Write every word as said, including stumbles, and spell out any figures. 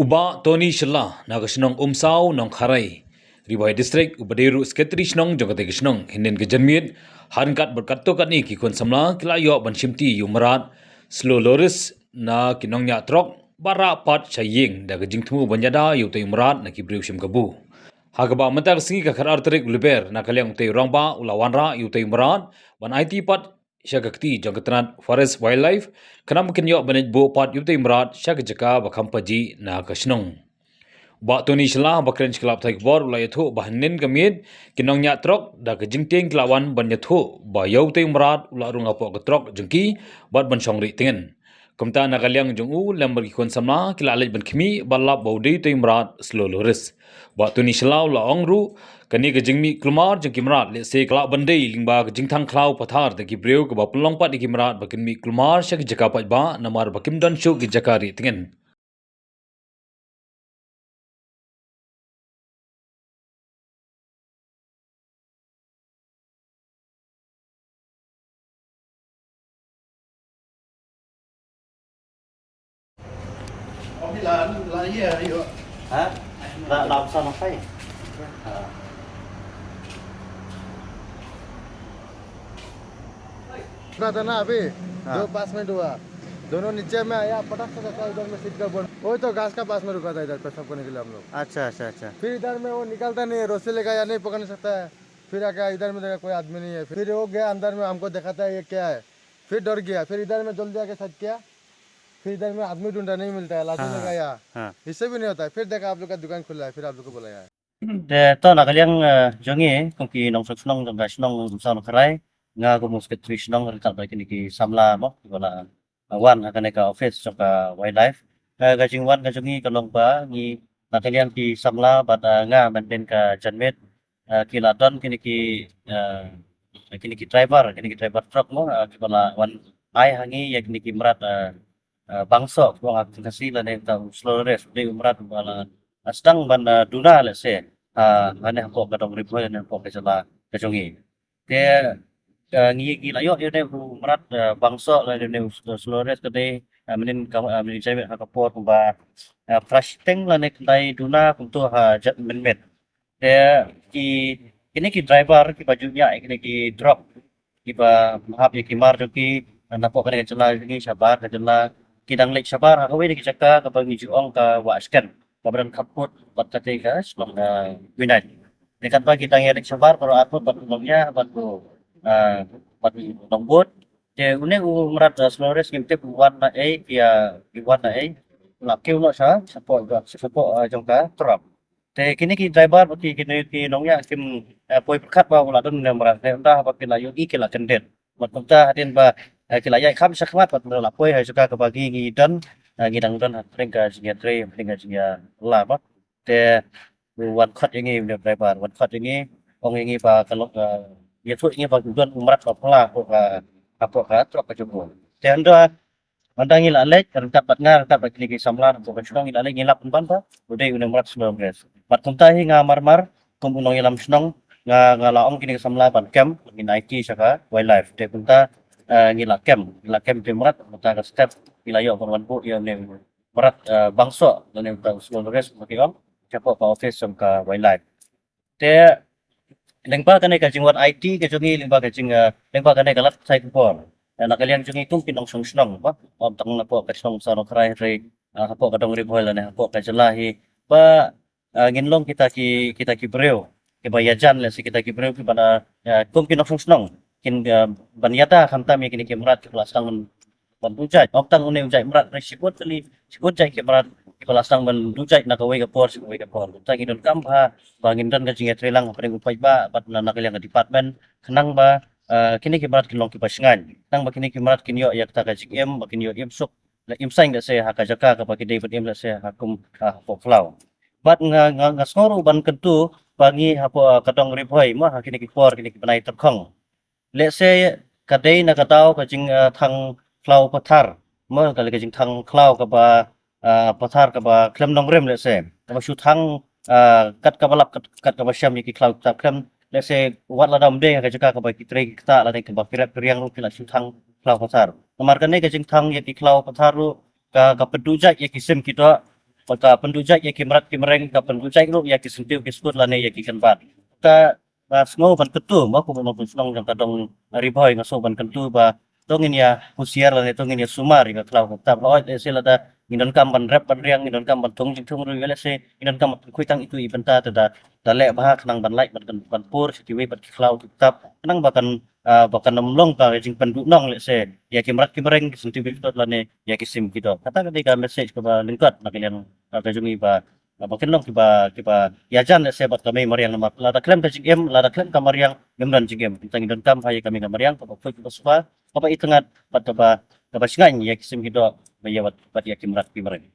U Bah Tony Shylla na ka shnong Umsaw, Nongkharai, Ri Bhoi District, uba dei ruh Secretary Shnong jong katei ka shnong, hynnin ka janmiet, ha ryngkat bad katto katne ki khun samla, ki la ïoh ban shimti ïa u mrad Slow Loris na ki nongñiah trok, ba rah pat sha ïing da ka jingthmu ban ïada ïa utei u mrad na ki briew shim kabu. Ha kaba mynta ka sngi ka khatar tarik u Lber, na ka liang utei u rangbah u la wanrah ïa utei u mrad ban aiti pat sha ka kti jong ka tnat Forest Wildlife, khnang ba kin ïoh ban leit buh pat ïa utei u mrad sha ka jaka ba kham pajih na ka shnong. U Bah Tony Shylla, ba kren sha ki lad pathai khubor, u la ïathuh ba hynnin ka miet ki nongñiah trok da ka jingtieng ki la wan ban ïathuh ba ïa utei u mrad u la rung hapoh ka trok jong ki bad ban shong rieh tngen. Kumta na ka liang jong u lem bad ki khun samla ki la leit ban khmih bad lap ba u dei utei u mrad Slow Loris. U Bah Tony Shylla u la ong ruh, kane ka jingmih kulmar jong ki mrad lehse ka lah ban dei lyngba ka jingthang khlaw pathar da ki briew, kaba pynlong pat ïa ki mrad ba kin mih kulmar sha ki jaka paidbah namar ba kim don shuh ki jaka rieh tngen. Hả? Là làm sao mà phải? Hả? रुका था ना अभी, हाँ। जो पास में हुआ, दोनों नीचे में आया, पटक से धक्का, इधर में सीट का बोर्ड, वही तो घास का पास में रुका था इधर पेशाब करने के लिए हम लोग। अच्छा, अच्छा, अच्छा। फिर इधर में वो निकलता नहीं है, रस्सी लेकर या नहीं पकड़ सकता है। फिर आके इधर में देखा कोई आदमी नहीं है, फिर वो गया अंदर में, हमको दिखाता है ये क्या है, फिर डर गया, फिर इधर में जल्दी आके साइड किया, फिर इधर में आदमी ढूंढा, नहीं मिलता है, लाठी हाँ, लेकर आया, हाँ। इससे भी नहीं होता है। फिर देखा आप लोग का दुकान खुला है, फिर आप लोग को बुलाया है। Te to na ka liang, eh, jong ngi kum ki nongshong shnong jong ka shnong Umsaw Nongkharai, nga kum u secretary shnong ryngkat bad kine ki samla mo, kiba la, eh, wan ha kane ka office jong ka Wildlife. Eh, ka jingwan ka jong ngi ka long ba ngi na ka liang ki samla bad, eh, nga mynta ka janmiet, eh, ki la don kine ki, eh, kine ki driver, kine ki driver truck mo, eh, kiba la wan ai ha ngi ïa kine ki mrad, eh, eh, bangsoh, kaba nga kyrteng Khasi lane kata u Slow Loris, u dei u mrad uba la, eh, sdang ban, eh, duna lehse, eh, lane hapoh ka dong Ri Bhoi lane hapoh ka jylla ka jong ngi. Te, eh, ngi, ngi la ïoh ïa une u mrad, eh, bangsoh lane une u Slow Loris ka dei, eh, mynhynnin ka, eh, mynhynnin janmiet ha ka por kumba, eh, phra shiteng lane khyndai duna kumto ha jan mynmiet. Te ki, kine ki driver kiba ju ñiah ïa kine ki drok, kiba hap ïa ki mar jong ki, eh, napoh kane ka jylla jong ngi shabar ka jylla, ki dang leit shabar ha kawei na ki jaka kaba ngi ju ong ka Wah Shken, kaba don khappud bad katei ka shnong, eh, Wynait. Te katba ki dang ïa leit shabar baroh arngut bad u nongñiah bad u, eh, bad u nongbud. Te une u mrad, eh, Slow Loris ngim tip u wan na ei, ki, eh, ki wan na ei. La kiew noh sha shapoh, shapoh, eh, jong ka trok. Te kine ki driver bad ki, kine ki nongñiah kim, eh, poi pyrkhat ba u la don une u mrad, te ynda haba ki la ïohi ki la kyndit. Bad kumta hadien ba, eh, ki la ïaid kham shakhmat bad la poi ha jaka kaba ngi ngi don, eh, ngi dang don hapdeng ka jingïatrei, hapdeng ka jingïalam. Te u wan khot ïa ngi une u driver, wan khot ïa ngi, ong ïa ngi ba ka long, eh, ïathuh ïa ngi ba u don u mrad ba phylla hapoh ka, hapoh ka trok ka jong u. Te ynda Ynda ngi la leit, ryngkat bad nga, ryngkat bad kine ki samla, ryngkat bad shnong ngi la leit, ngi lap pynban ba u dei une u mrad Slow Loris. Bad kumta hi nga mar mar, kum u nongïalam shnong, nga, nga la ong kine ki samla ban kem, ngin aiti sha ka Wildlife. Te kumta, eh, ngi la kem, ngi la kem te mrad, kumta ka step, ngi la ïoh ban wan buh ïa une u mrad, eh, bangsoh, lane uta u Slow Loris, kumba ki ong, shapoh ka office jong ka Wildlife. Te lyngba kane ka jingwan aiti ka jong ngi, lyngba ka jing, eh, lyngba kane ka lad pathai khubor, eh, na ka liang jong ngi kum ki nongshong shnong ba, ym tang napoh ka shnong Umsaw Nongkharai hynrei, eh, hapoh ka dong Ri Bhoi lane hapoh ka jylla hi ba, eh, ngin long kita ki, kita ki briew kiba ïajan, lehse kita ki briew kiba na, eh, kum ki nongshong shnong kin, eh, ban ïada khamtam ïa kine ki mrad kiba la sdang ban ban duh jait. Ym tang une u jait mrad, hynrei shibun tylli, shibun jait ki mrad kiba la sdang ban duh jait na kawei ka por sha kawei ka por. Kumta ngi donkam bha ba ngin don ka jingïatreilang hapdeng u paidbah bad na, na ka liang ka department, khnang ba, eh, kine ki mrad kin long kiba shngaiñ, khnang ba kine ki mrad kin ïoh ïa kata ka jingim, ba kin ïoh im suk, la im saiñ lehse ha ka jaka kaba ki dei ban im lehse ha kum, ah, hapoh khlaw. Bad nga, nga, nga sngew ruh ban kyntu ba ngi hapoh, ah, ka dong Ri Bhoi mo, ha kine ki por, kine ki bnai tyrkhong, lehse ka dei na ka daw ka jing, eh, thang khlaw pathar. Mo, ka lei ka jingthang khlaw kaba, eh, pathar kaba khlem nongrim lehse. Kaba shu thang, eh, kat kaba lap, kat, kat kaba shem ïa ki khlaw kitab khlem. Lehse wat lada ym dei ha ka jaka kaba ki trei ki ktah lane kaba ki rep ki riang ruh ki la shu thang khlaw pathar. Namar kane ka jingthang ïa ki khlaw pathar ruh ka, ka pynduh jait ïa ki sim ki doh. Ba ka pynduh jait ïa ki mrad ki mreng, ka pynduh jait ruh ïa ki syntiew ki skud lane ïa ki kynbat. Ka ba sngew ban kyntu, ma kum u nongpynshnong jong ka dong Ri Bhoi, nga sngew ban kyntu ba to ngin ïa husiar lane to ngin ïa sumar ïa ka khlaw ka ktap. Hooid, lehse lada ngin donkam ban rep ban riang, ngin donkam ban thung jingthung ruh, lehse ngin donkam ban khuid tang itu i bynta, te da da leh bha khnang ban lait ban, ban pur sha kiwei pat ki khlaw ki ktap, khnang ba kan, ah, ba kan ym long ka jingpynduh nong lehse ïa ki mrad ki mreng, ki syntiew ki skud lane ïa ki sim ki doh. Kata ka dei ka message kaba lyngkot na ka liang, ah, ka jong ngi ba, ah, ba kin long kiba, kiba ïajan lehse bad ka mei mariang, namar lada khlem ka jingim, lada khlem ka mariang, ngim don jingim. Tang ngi donkam ha ïa ka mei ka mariang kaba khuid kaba suba, kaba itynnad bad kaba, kaba shngaiñ ïa ki sim ki doh, ba ïa bad, bad ïa ki mrad ki mreng.